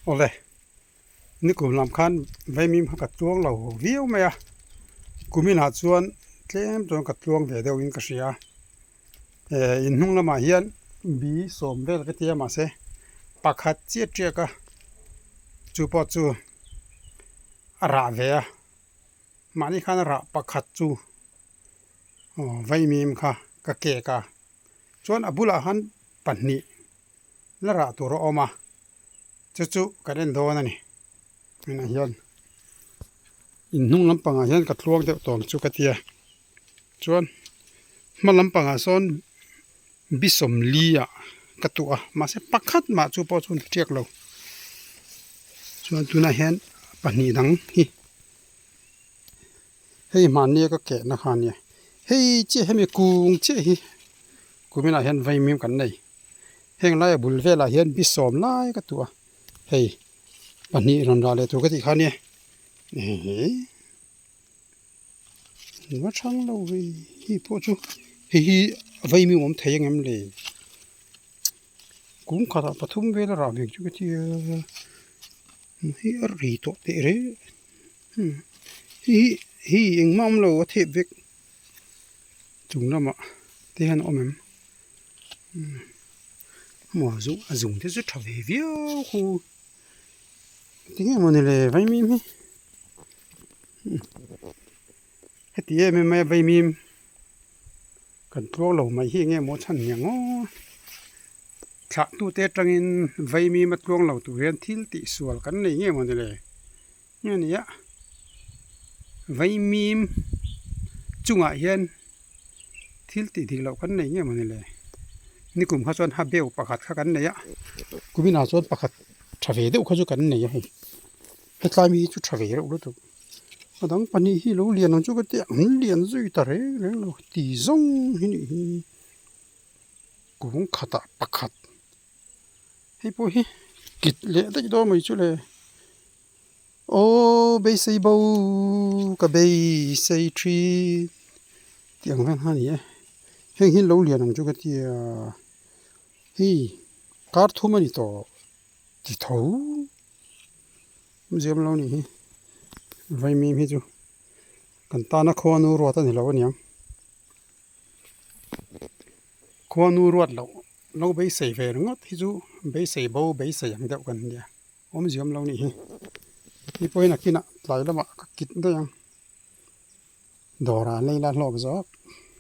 Awle, nikum lam khan vaimim kha ka tluang lo viau mai a, kuminah chuan tlem chuan ka tluang ve deuhin ka hria. Eh in hnung lamah hian bi sawm vel ka ti a mahse pakhat chiah tiak a chu pawh chu a rah ve a mahni khan a rah pakhat chu aw vaimim kha ka kek a chuan a bulah khan pahnih la rah tur a awm a chu chu kan en dawn a ni tunah hian in hnung lampangah hian ka tluang deuh tawng chu ka tia chuan hma lampangah sawn bi sawmli ah ka tuh a mahse pakhat mah chu pawh chuan tiak lo chuan tunah hian pahnih dang hi hei hmanni a ka keh na kha ania hei chiah hemi kung chiah hi kuminah hian vaimim kan nei heng laia bul velah hian bi sawm lai ka tuh a hei pahnih rawn rah leh tur ka tih kha ania ehe. Va chhang lo ve hei pawh chu hei hi vaimim awm thei ang em le kum khatah pathum vel a rah ve chu ka tia hei a ri tawh teh reng hei hi hei engmah awm lo a thep vek chung lamah te hian a awm em maw a zung te chu tha ve viau khu tinge mawni le vaimim hi. Heti em em mai a vaimim kan tluang lo mai hi enge maw chhan niang aw thlah tute atangin vaimim a tluang lo tur hian thil tih sual kan nei nge maw ni le nge ni a vaimim chungah hian thil tih dik loh kan nei nge maw ni le nikum kha chuan ha beu pakhat kha kan nei a kuminah chuan pakhat tha ve deuh kha chu kan nei a hei. Hetlai mi hi chu tha ve reuh lutuk a dang pahnih hi lo lian ang chu ka tia an lian zui ta reng reng lo ti zawng hi nih hi kung khatah pakhat hei pawh hi kit leh daih dawn mai chu le aw beisei bo ka beisei thin tih ang vel kha a ni e heng hi lo lian ang chu ka tia hei kar thum a ni tawh ti tho. Museum lo nih hi vaimim hi chu kan tana khuanu ruat a ni lo aniang khuanu ruat loh lo beisei ve ringawt hi chu beisei bo beisei ang deuh kan nia awmzia awm lo nih hi ni pawhin a kinah tlai lamah ka kit daih ang dawrah an la ila hlawk zawk.